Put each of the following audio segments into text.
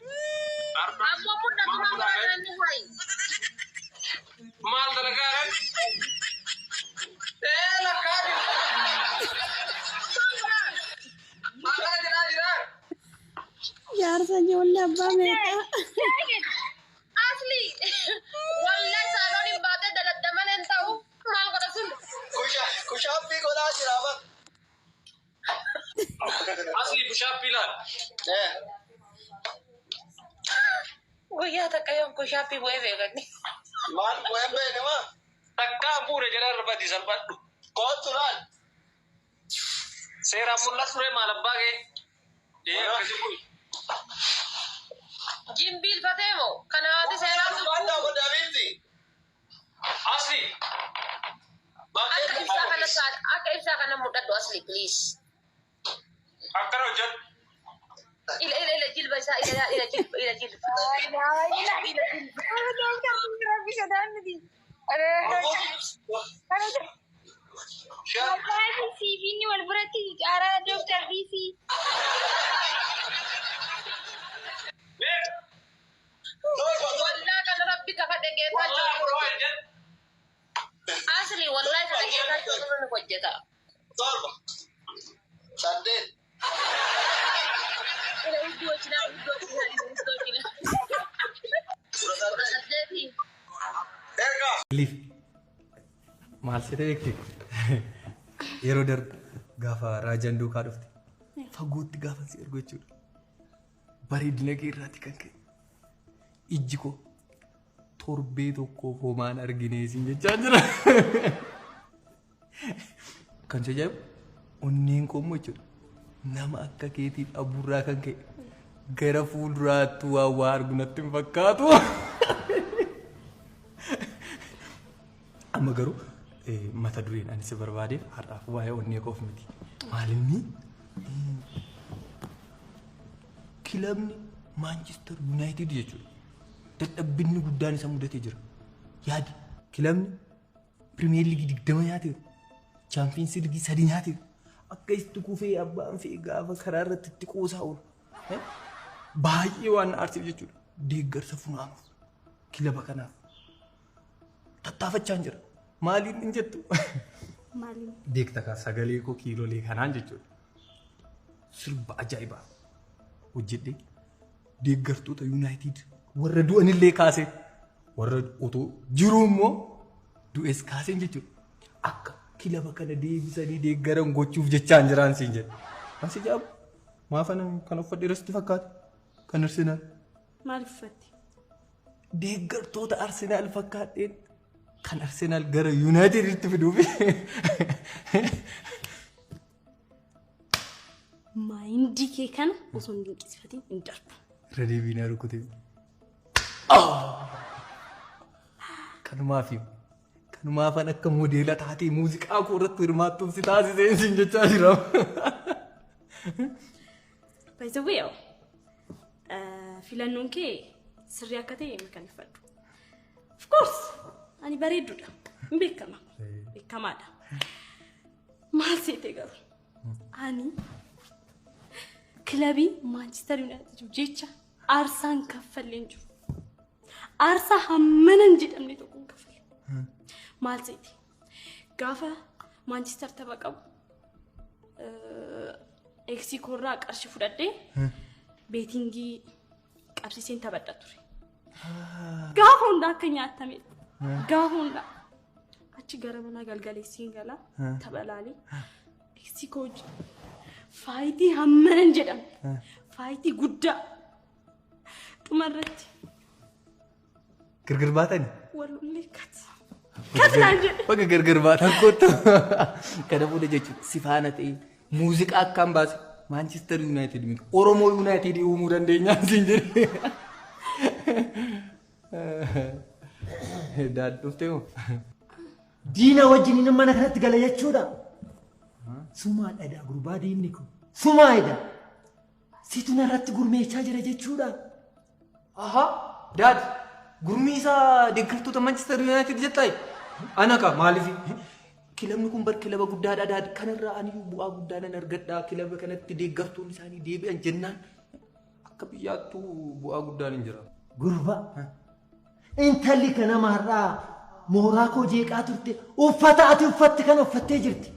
Ammoo mul'atu maal godhaa inni hayi. Maal dalagaa Ee lakkaa Akkana jedhaa jiraa. Jaarsa ijoollee abbaa meeqaa? Asli wallahi saaloon hin baatee daladda malee hin ta'u maal godha sun. Push-upii godhaa jira bar. Asli push-upii laal. Guyyaa takka yoon push-upii bu'ee beekanni. Maal bu'een beekne maa? Takkaa fuudhe jedhaa irra salphadhu. Kootu laal. Seeraan mul'atu ture maal abbaa kee? Ee akkasii kun. Jimbiilfatee moo kana haati seeraan Maal godhaa beekti? Asli. Akka ibsaa kana akka ibsaa kana mul'adhu asli, please. Akkana hojjedhu. Ila ila ila jilba isaa, ila ila jilba, ila jilba. Ila ila jilba. Rabbi sodaan miti. Wallahi siifiin wal biratti caaraa Dooktar DC. Mee. Wallaa kana rabbi kakadhe geetaa Wallaahi jiru. waa hojjedhu. Asli wallahi kana geetaa jiru ni hojjeta. Torba. Saddeet. Ila iddoo cinaa, iddoo cinaa, iddoo cinaa. 18. 18. Ergaa. Liif maal si ta'e beekte? Yeroo darbe gaafa raajaan duukaa dhufte fagootti gaafa si ergu jechuudha. Bareedina kee irraati kan ka'e ijji koo torbee tokkoof homaan argine siin jechaa jira. Kan si ajaa'ibu onneen koo immoo jechuudha nama akka keetii dhabuurraa kan ka'e gara fuulduraatti waan waa argu natti hin fakkaatu. Amma garuu mata dureen ani si barbaadeef har'aaf waa'ee onnee koof miti. Maalinni kilabni Manchester United jechuudha. Dadhabbinni guddaan isa mudatee jira. Yaadi, kilabni Premier League 20 nyaateeru. Champions League 3 nyaateeru. Akka itti kufee abbaan fe'e gaafa karaa irratti itti qoosaa oolu. Baay'ee waan na aarseef jechuudha. Deeggarsa funaanuuf kilaba kanaaf tattaafachaa jira. Maaliin hin jettu? Maaliin? Beekta kaa sagalee koo kiilolee kanaan jechuudha. Sirba ajaa'ibaa hojjedhee deeggartoota United warra du'anillee kaasee, warra otoo jiruu immoo du'es kaaseen jechuudha. Akka kilaba kana deebisanii deeggaran gochuuf jechaan jiraan siin jedhe. Kan si jaabu maafa kan uffadhe sitti fakkaata? Kan Arsenaal. Maaliif uffatte? Deeggartoota Arsenaal fakkaadheen kan Arsenaal gara Uniteditti fiduufi. Mindii kee kana osoo hin dinqisiifatin hin darbu. Irra deebiin haa rukutee. Kanumaafi kanumaafan akka moodeela taatee muuziqaa koo irratti hirmaattuuf si taasiseen siin jechaa jira. By the way, filannoon kee sirrii akka ta'e mirkaneeffadhu. Of course, ani bareedduudha. Hin beekama. Beekamaadha. Maal seete garuu? Ani kilabii Manchester United jecha aarsaan kaffallee hin jiru. Aarsaa hammana hin jedhamne tokko hin kaffalle. Maal seete? Gaafa Manchester tapha qabu ex koorraa qarshii fudhadhee bettingii qabsiiseen taphadha ture. Gaafa hundaa akka nyaatame, gaafa hundaa achi gara manaa galgaleessiin gala tapha laalee ex koo wajjin fightii hammana hin jedhamne, fightii guddaa, dhumarratti Gargar baatani? Walollee cut cut naan jedhe. Baga gargar baatan kottu. Kana booda jechuun si faana ta'ee muuziqaa akkaan baase Manchester United miti Oromoo United uumuu dandeenyaan siin jedhe. Dad dhuftee moo? Diina wajjin mana kanatti gala jechuudha. Sumaa dhadhaa gurbaa diinni kun. Sumaa edha. Situ narratti gurmeechaa jira jechuudha. Aha, Dad, gurmii isaa deeggartoota Manchester United jettaa? Ana ka maaliif? Kilabni kun bar kilaba guddaadha Dad. Kanarraa ani bu'aa guddaa nan argadha. Kilaba kanatti deeggartoonni isaanii deebi'an jennaan akka biyyaattuu bu'aa guddaan hin jira. Gurbaa. Intalli kana har'aa mooraa koo jeeqaa turte uffata ati uffatte kana uffattee jirti.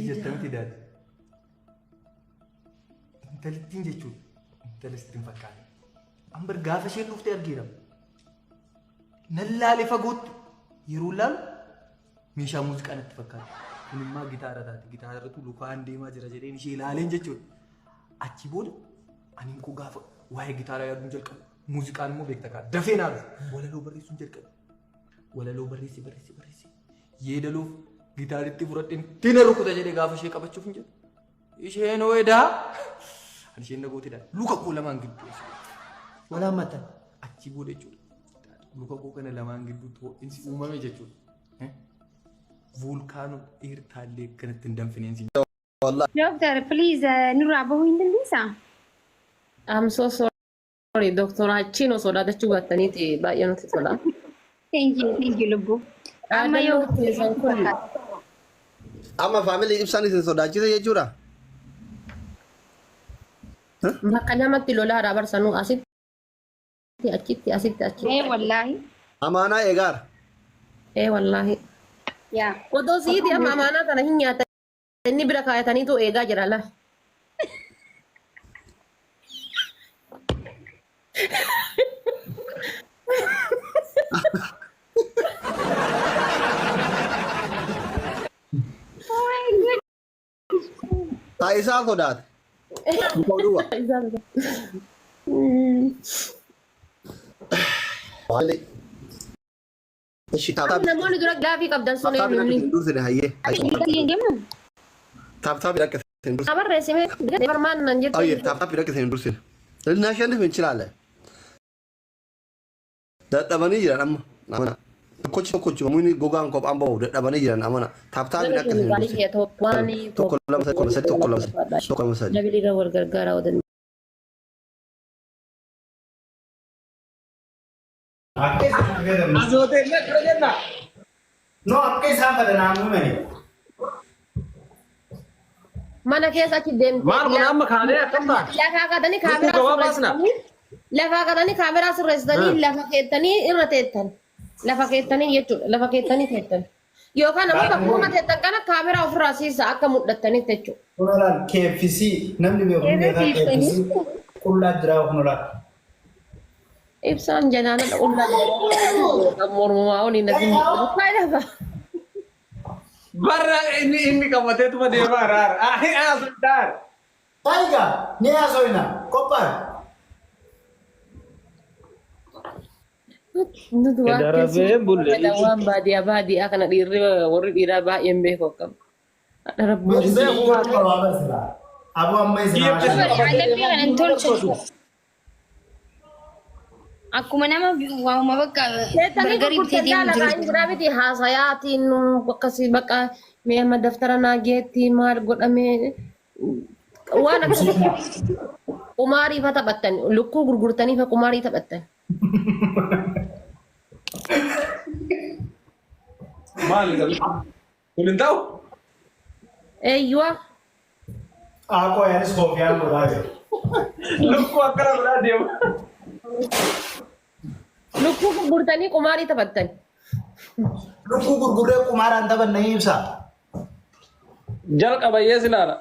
Jetta miti Dad. Intalittiin jechuudha. Intala sitti hin fakkaanne. Ambar gaafa isheen dhuftee argeera. Nan laale fagootti yeroo laalu meeshaa muuziqaa natti fakkaata. Kun immoo gitaara taate. Gitaaratu lukaan deemaa jira jedheen ishee ilaaleen jechuudha. Achi booda ani koo gaafa waa'ee gitaaraa yaaduun jalqabu. Muuziqaan immoo beekta kaa dafee naa dhufu. Walaloo barreessuun jalqabe. Walaloo barreesse barreesse barreesse. Yeedaloof gitaaritti fudhadheen tina rukuta jedhee gaafa ishee qabachuuf hin jedhu. Isheen hoo'edaa. Ani isheen na gooteedha. Luka koo lamaan gidduu. Walaan matan. Achi booda jechuudha. Luka koo kana lamaan gidduutti ho'insi uumame jechuudha. Voolkaanoo eertaallee akkanatti hin danfineensi. Doctor, please nurraa bahuu hin dandeessaa? I'm so sorry, Doctor. Achiin osoo dhaadachuu baattaniiti baay'ee nutti tola. Thank you, thank you lubbuu. Amma yoo Dhaadannoo keessan kun Amma family ibsaan isin sodaachise jechuudha. Bakka lamatti lolaadhaa barsanuu asitti achitti asitti achitti. Ee wallaahi. Amaanaa eegaara. Ee wallaahi. Yaa. Odoo siiti amma amaanaa kana hin nyaatan inni bira kaayataniitu eegaa jira laa. Taa isaa sodaate. Muka duwwa. Family. Ishi tap tap. Namoonni dura gaafii qabdan sun Tap tap eenyu inni? dursine hayyee. Deemu? Tap tap dhaqqiseen dursine. Barreessime barmaan nan jettu. Ayyee tap tap dhaqqiseen dursine. ልናሸንፍ እንችላለን። Dadhabanii jiran amma. Amana. Tokkochi tokkochi mumini gogaan kophaan bahu dadhabanii jiran amana. Tap tap dhaqqiseen dursine. Tokko lama sadii tokko lama sadii tokko lama sadii tokko lama sadii. Dabiliga wal gargaaraa odan. No, akka isaan fedhan uumani. Mana keessa achi deemtee. Maal kun amma kaanee akkam ta'a? Lafaa katanii Lukkuu kaameraa gabaa baasna. sirreessitanii lafaa katanii kaameraa sirreessitanii lafa keettanii irra teettan. Lafa keettanii jechuudha. Lafa keettanii teettan. Yookaan ammoo bakkuma teettan kana kaameraa ofirraa siisa akka mul'attanitti jechuudha. Kunulaan KFC namni beeku ni beekaa KFC qullaa jira kunulaan. Ibsaan janaana qullaa mormumaa oliin natti mul'atu. Faayidaa Barra inni qabateetuma deemaa raara. Sultaan. Taayigaa ni haasofna qophaa'e. Nuti waan Darabee bulle. waan baadiyyaa baadiyyaa kana dhiirri warri dhiiraa baay'een beeku akkam. Aboo amma isin Adabbii kana hin tolchu. Akkuma nama waanuma bakka Teettanii bargarii bitee gurgurtan deemu laala jiru. hin biraa miti haasayaatiin akkasii bakka mee amma daftara naa geetti maal godhamee waan akkasii qumaarii fa taphattan lukkuu gurgurtanii fa qumaarii taphattan. Maal kun hin ta'u? Eeyyuwa. Aqoo yaanis koofiyaan godhaa jiru. Lukkuu akkana godhaa deema. Lukkuu gurgurtanii qumaarii taphattan. Lukkuu gurgurree qumaaraan taphanna ibsa. Jalqaba yees ilaala.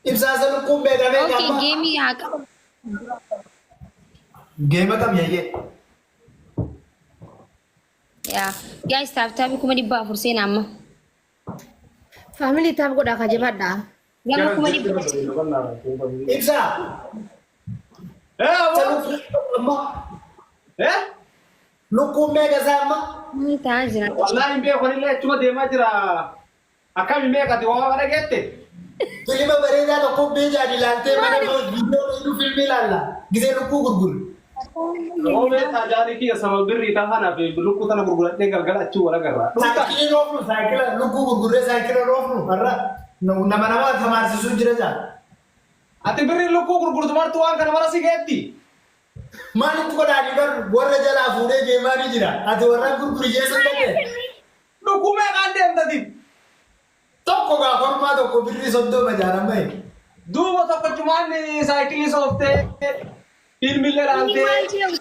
Ibsaasa lukkuun beekamee Okay, qaba. geemii haa qabu. Geema kam yayyee. Yaa, guys tap tapii 400,000 seenaa amma. Family tap godhaa ka jabaadhaa. Gama 400,000. Ibsa. Eh, aboo. Amma Eh? lukkuun meeqa isaa amma? Ni ta'aa jira. Wallaahi hin beeku anillee achuma deemaa jira. Akkami meeqati waa dhageette? Filima bareedaa tokko beejaan ilaaltee mana viidiyoo filmii ilaalla. Gisee lukkuu gurguru. Roobee taajaarii kiyya sama birrii tahanaa fi lukkuu tana gurguradhee galgala achii wal agarra. Saayikilii roofnu saayikila lukkuu gurgurree saayikila roofnu har'a nama nama tamaarsisuu jira jaa. Ati birrii lukkuu gurgurtu martu waan kana mara si geetti. Maalitti godhaanii bar warra jalaa fuudhee deemaa ni jira. Ati warra gurguri jeessu dhaqee. Lukkuu meeqaan deemtati? Tokko gaa kormaa tokko birrii 30 jaaramee. Duuba tokkochumaan saayikilii sooftee fiilmillee Inni laaltee. maal jedhamu?